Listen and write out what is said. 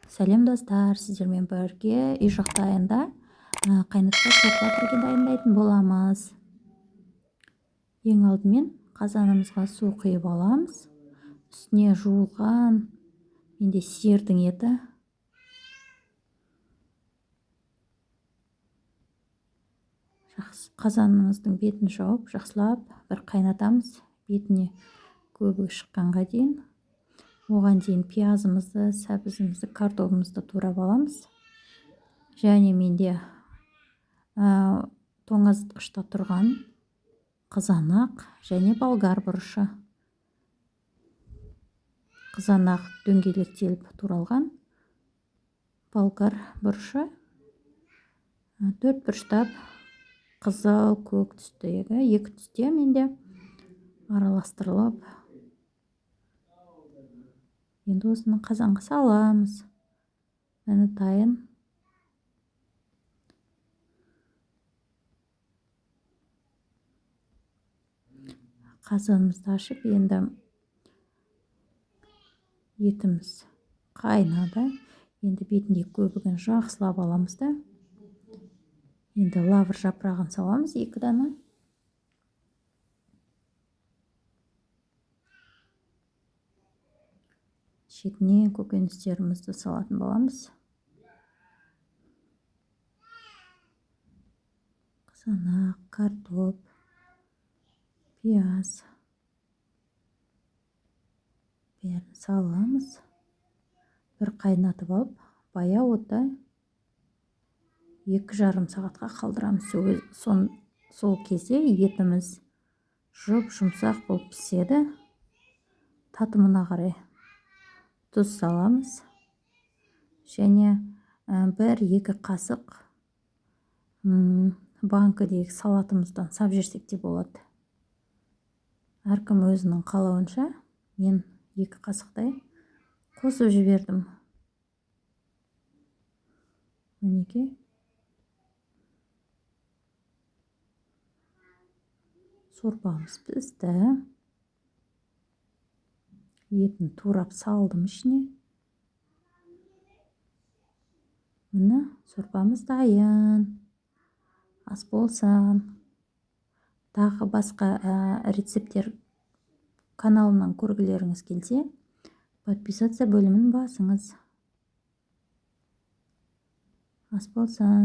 Сәлем, достар! Сіздермен бірге үй жағдайында қайнатпа сорпа бірге дайындайтын боламыз. Ең алдымен қазанымызға су құйып аламыз. Үстіне жуылған менде сиырдың еті. Жақсы, қазанымыздың бетін жауып, жақсылап бір қайнатамыз, бетіне көбігі шыққанға дейін. Оған дейін пиязымызды, сәбізімізді, картобымызды турап аламыз. Және менде тоңазытқышта тұрған қызанақ және болгар бұрышы. Қызанақ дөңгелектеліп туралған, болгар бұрышы төрт бұрыштап, қызыл, көк түстегі екі түсте менде араластырылып. Енді осыны қазанға саламыз. Міне, дайын. Қазанымызды ашып, енді етіміз қайнады. Енді бетіндегі көбігін жақсылап аламыз да, енді лавр жапырағын саламыз 2 дана. Шетіне көкөністерімізді салатын боламыз. Қызанақ, картоп, пияз, бәрін саламыз. Бір қайнатып алып, баяу отта 2,5 сағатқа қалдырамыз. Сол кезде етіміз жұп-жұмсақ болып піседі. Татымына қарай тұз саламыз және 1-2 қасық банкідегі салатымыздан сап жіберсек те болады. Әркім өзінің қалауынша, мен 2 қасықтай қосып жібердім. Мінекей. Сорпамыз пісті. Етін турап салдым ішіне. Міне, сорпамыз дайын. Ас болсын. Тағы басқа рецепттер каналымнан көргілеріңіз келсе, подписаться бөлімін басыңыз. Ас болсын.